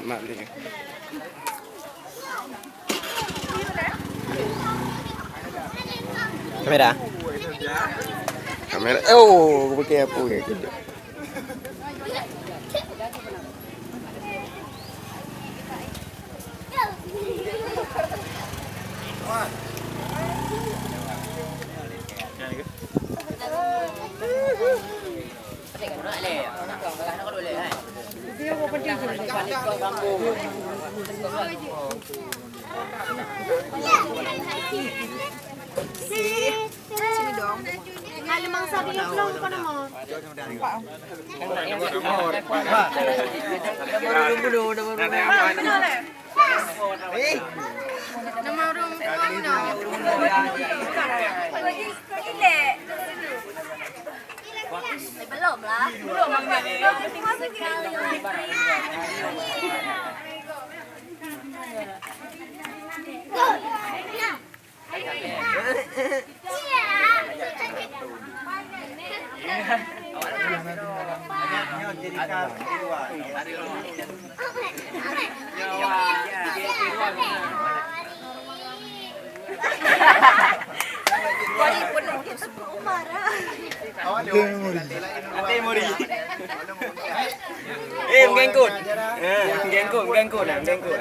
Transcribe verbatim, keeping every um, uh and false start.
Mak dia. Kamera. Kamera. Oh, pakai apa ke? Sini dong. Hai, lemang sari yang belum, bukan nama. Nama urung, nama urung. Belum lah. Belum. Ate muri. Eh, menggengkot. Eh, menggengkot, menggengkot, nah, menggengkot.